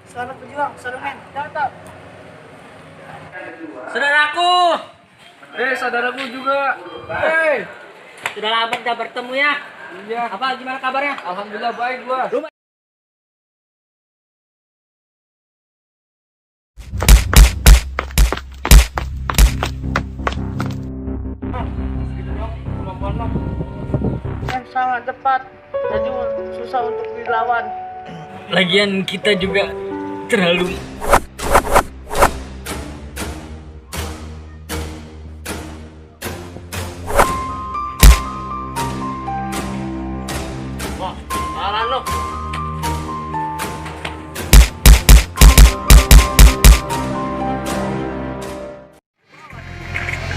Selamat berjuang, Sarumen. Saudaraku, Saudaraku juga. Hei. sudah lama kita bertemu ya. Iya. Apa gimana kabarnya? Alhamdulillah baik gua. Sangat cepat, jadi susah untuk dilawan. Lagian kita juga terlalu Salah lo.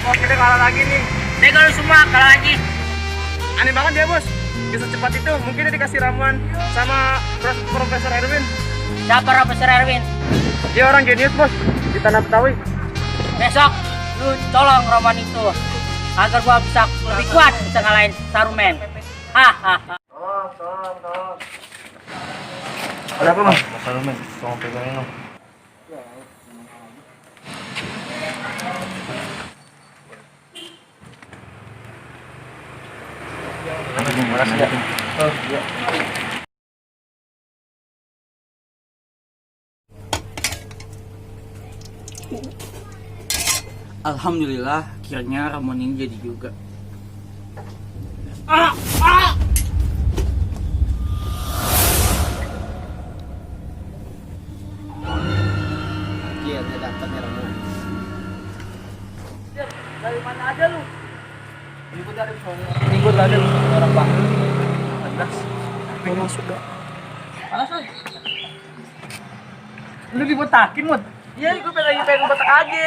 Oh, kita kalah lagi nih. kalau semua kalah lagi. Aneh banget dia, Bos. Bisa cepat itu. Mungkin dia dikasih ramuan sama Profesor Erwin. Siapa Profesor Erwin? Dia orang jenius, Bos. Di Tanah Betawi. Besok lu tolong Roman itu agar gua bisa lebih kuat bisa ngalahin Sarumen. Hahaha. Tolong. Ada apa, Bang? Mas Sarumen, tolong pegangin dong. Makasih ya. Oh, iya. Alhamdulillah, akhirnya Ramon ini jadi juga. Iya, dia dapat nih Ramon. Dari mana aja lu? Ribut ada orang Bang. 14. Pengen masuk gak? Panas, Woy. Lu dibotakin, Mut. Iya, gue pengen botak aja.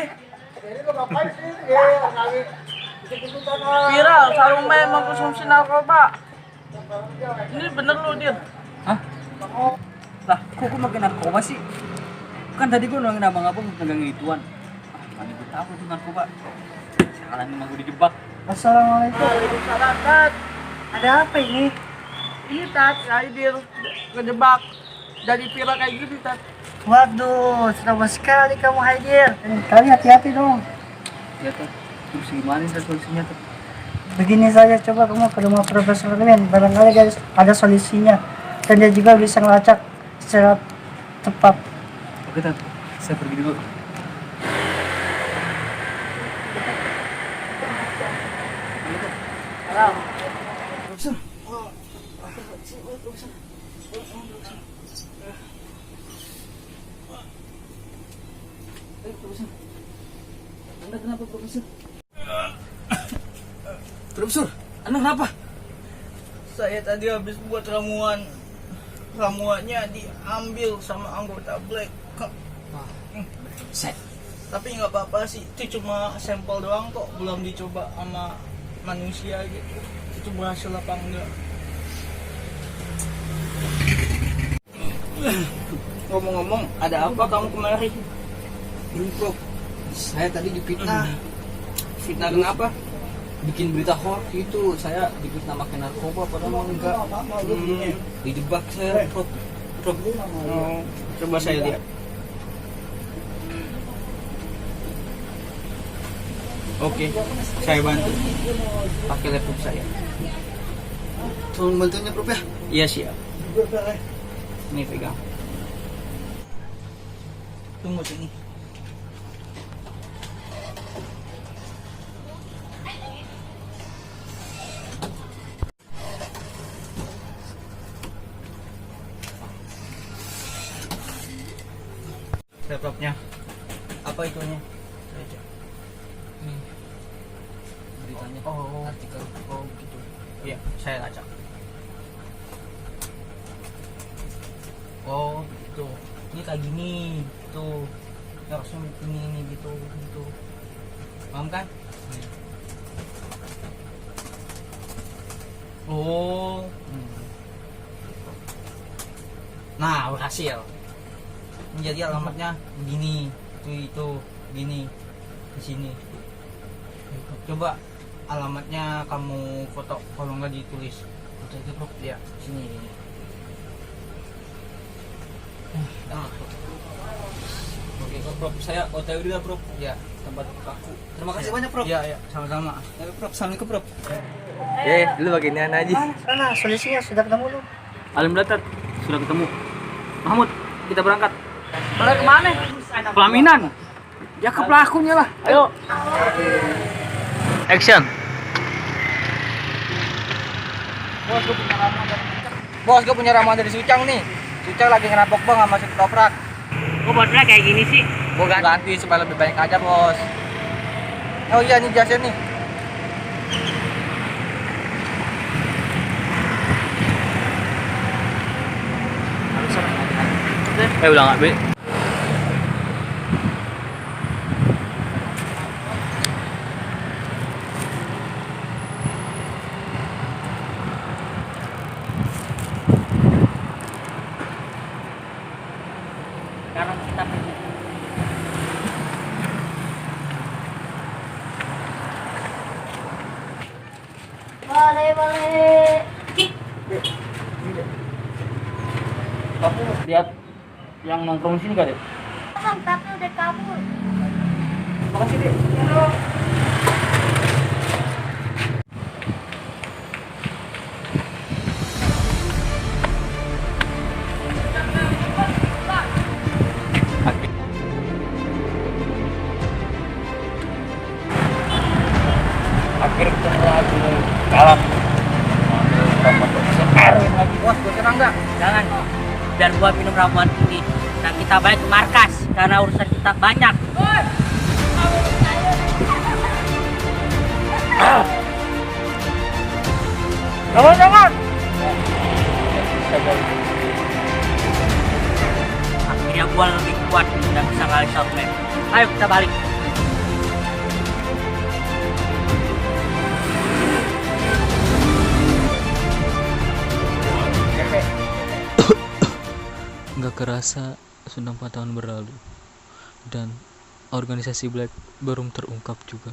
Viral, Sarumen mengkonsumsi narkoba. Ini bener lu, Dir? Hah? Lah, kok gue makin narkoba sih? Kan tadi gue nolongin abang-abang pegang gituan. Mana gue tahu tuh narkoba. Sekarang emang gue dijebak. Assalamualaikum. Waalaikumsalam, Tat. Ada apa ini? Ini Tat, Dir ngejebak. Dari viral kayak gini, Tat. Waduh, serem sekali kamu, Haidir. Kali hati-hati dong. Ya tuh, terus gimana sih solusinya tuh? Begini saja, coba kamu ke rumah Profesor Erwin. Barangkali ada solusinya. Dan dia juga bisa ngelacak secara tepat. Oke, Tat. Saya pergi dulu. Profesor. Profesor. Anda kenapa, Profesor? Profesor, Anda kenapa? Saya tadi habis buat ramuan. Ramuannya diambil sama anggota Black. Set. Tapi nggak apa-apa sih, itu cuma sampel doang kok, belum dicoba sama manusia gitu. Itu berhasil apa enggak? Ngomong-ngomong, ada apa kamu kemari? Ini, Prof. Saya tadi difitnah. Fitnah kenapa? Bikin berita hoax itu. Saya difitnah makin narkoba padahal enggak. Dijebak saya, Prof. Oh, coba saya lihat. Oke, saya bantu. Pakai laptop saya. Tolong bantunya, Prof ya. Iya siap. Ini pegang. Tunggu sini. Laptopnya. Apa itunya? Saya cek. Ini beritanya. Oh, Artikel. oh gitu. Iya, saya lacak. Oh, gitu. Ini kayak gini, tuh. Harusnya ini gitu. Paham kan? Oh. Nah, berhasil. Jadi alamatnya begini, itu gini, di sini. Coba alamatnya kamu foto, kalau nggak ditulis. Foto itu Bro, ya sini. Nah, oke, Prof, saya OTW dulu, Prof. Ya, tempat aku. Terima kasih banyak, Prof. Iya, iya, sama-sama. Ya, Prof. Assalamualaikum, Prof. Dulu bagian aja. Sana, solusinya sudah ketemu lu. Alhamdulillah Tat, sudah ketemu. Mahmud, kita berangkat. Balik kemana? Pelaminan. Ya ke pelakunya lah. Ayo. Action. Bos, gue punya ramuan dari Sucang nih. Sucang lagi ngerampok bang sama si ketoprak. Kok baterainya kayak gini sih? Gue ganti supaya lebih banyak aja bos. Oh iya nih jasnya nih. Udah nggak, Be? Sekarang kita pergi. Boleh. Kamu lihat yang nongkrong sini gak, Dek? Bang, tapi udah kabur. Makasih, Dek. Akhir ketemu lagi kalah. Bos, gue senang nggak? Jangan, biar gua minum ramuan ini dan kita balik ke markas karena urusan kita banyak. Jangan. Akhirnya gua lebih kuat dan bisa ngalahin Southman. Ayo kita balik. Nggak kerasa sudah 4 tahun berlalu dan organisasi Black belum terungkap juga.